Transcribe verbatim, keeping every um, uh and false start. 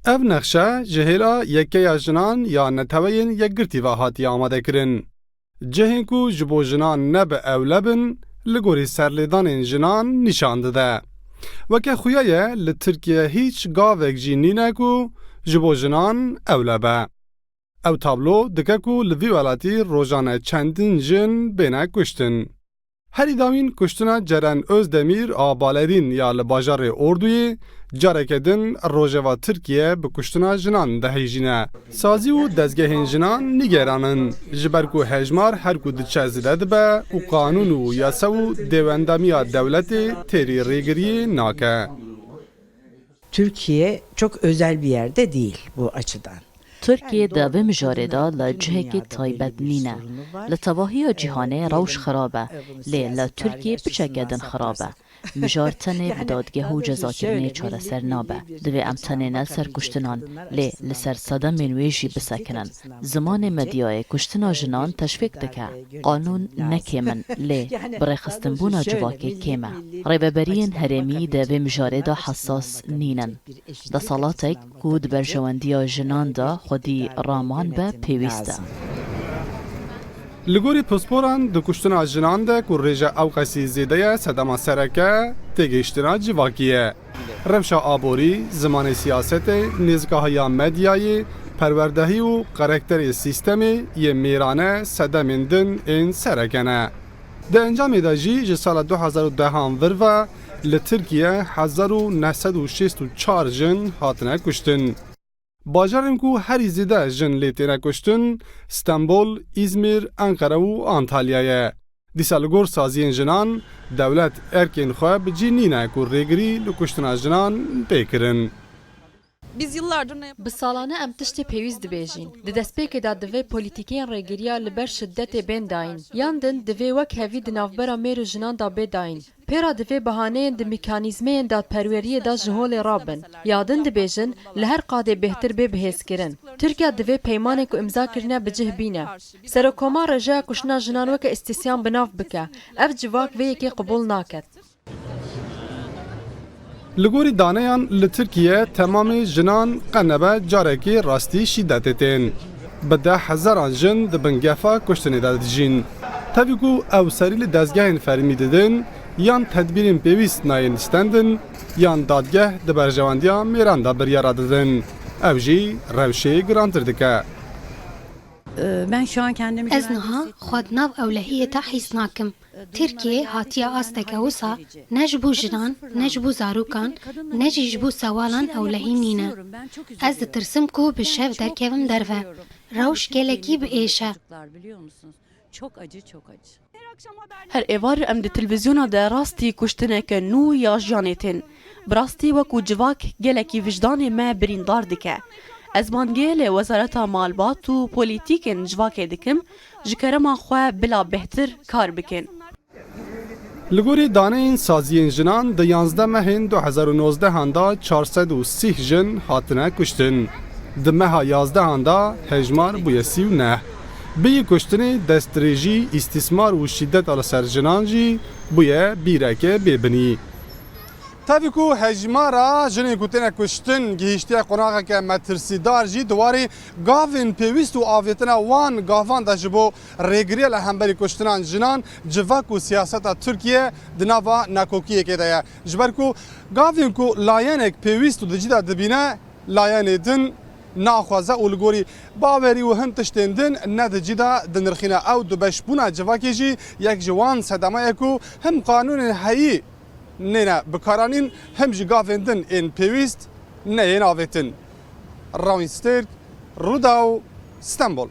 Ev nexşe ji hêla Yekeya Jinan ya Neteweyên Yekgirtî ve hatiye amadekirin. Cihên ku ji bo jinan nebe ewle bin, li gorî serlêdanên jinan nîşan dide. Weke xuya ye, li Tirkiye hîç gavek jî nîne ku ji bo jinan ewle be. Ew tablo dike ku li vî welatî rojane çendin jin bêne kuştin. Herî dawîn kuştina Ceren Özdemir a Balerîn ya li bajarê Orduyê, careke din rojeva Tirkiye bi kuştina jinan dihêjîne. Sazî û dezgehên jinan nîgeran in, ji ber ku hejmar her ku diçe zêde dibe û qanûn û yasa û dêwendamiya dewletê têrî rêgiriyê nake. Türkiye çok özel bir yerde değil bu açıdan. Tirkiye di vê mijarê de li cihekî taybet nîne. Li tevahiya cîhanê rewş xirab e, lê li Tirkiye piçeke din xirab e. Mijar tenê bi dadgeh û cezakirinê çareser nabe. Divê em tenê ne li ser kuştinan, lê li ser sedemên wê jî bisekinin. Zimanê medyayê kuştina jinan teşvîq dike. Qanûn ne kêm in, lê bi rêxistinbûna civakê kêm e. Rêveberiyên herêmî di vê mijarê de hesas nînin. Desthilatek ku di berjewendiya jinan de xwedî raman be pêwîst e. Li gorî pisporan di kuştina jinan de ku rêje ewqasî zêde ye, sedema sereke têgihiştina civakî ye. Rewşa aborî, zimanê siyasetê, nêzikahiya medyayê, perwerdehî û karakterê sîstemê yê mêrane sedemên din ên sereke ne. Di encamê de jî ji sala du hezar û dehan vir ve li Tirkiye hezar û neh sed û şêst û çar jin hatine kuştin. Bajarên ku herî zêde jin lê têne kuştin, Stenbol, Îzmîr, Enqere û Antalya ye. Dîsa li gor saziyên jinan, dewlet erkên xwe bi cî nîne ku rêgirî li kuştina jinan bê kirin. Bi salan e em tiştê pêwîst dibêjin. Di destpêkê de divê polîtîkeyên rêgiriya li ber şidetê bên dayîn. Yan din divê wek hevî di navbera mêr û jinan de bê dayîn. Pê re divê bahaneyên di mekanîzmeyên dadperweriyê de ji holê rabin. Ya din dibêjin, li her qadê bêhtir bê bihêzkirin. Tirkiye divê peymanên ku îmza kirine bi cih bîne. Serokkomar rêjeya kuştina jinan weke îstîsyan bi nav bike. Ev civak vê yekê qebûl naket. Li gorî daneyan li Tirkiye temamê jinan qe nebe carekê rastî şîdetê tên. Bi deh hezaran jin di bin gefa kuştinê de dijîn. Tevî ku ew serî li dezgehên fermî didin yan tedbîrên pêwîst nayên stendin yan dadgeh di berjewendiya mêran de biryara didin. Ew jî rewşê girantir dike. Ben şu an kendimi Ez niha xwe di nav ewlehiyê de hîs nakim. Tirkiye hatiye asteke wisa ne ji bo jinan, ne ji bo zarokan, ne jî ji bo sewalan ewlehî nîne. Ez ditirsim ku bi şev derkevim derve. Rewş gelekî bi êş e. Her êvar em di televîzyona de rastî kuştineke nû ya jiyanê tên. Bi rastî wekû civak gelekî wijdanê me birîndar dike. Ez bangê li Wezareta Malbat û Polîtîkên Civakê dikim, ji kerema xwe bila bêhtir kar bikin. Li gorî daneyên saziyên jinan di yanzdeh mehên du hezar û nozdehan de çar sed û sîh jin hatine kuştin. Di meha yazdehan de hejmar bûye sî û neh. Bêyî kuştinê, destdirêjî, îstîsmar û şîdeta li ser jinan jî bûye bîreke bêbinî. Tevî ku hejmara jinên ku têne kuştin gihîştiye qonaxeke metirsîdar jî, di warê gavên pêwîst û avêtina wan gavan de ji bo rêgiriya li hemberî kuştinan jinan, civak û siyaseta Tirkiye di nava nakokiyekê de ye. Ji ber ku gavên ku layenek pêwîst û di cî de dibîne, layenê din naxwaze û li gorî bawerî û hin tiştên din ne di cî de dinirxîne. Ew dubeşbûna civakê jî yek ji wan sedema ye ku him qanûnên heyî nêne bikaranîn, him jî gavên din ên pêwîst neyên avêtin. Rawîn Stêrk, Rûdaw, Stenbol.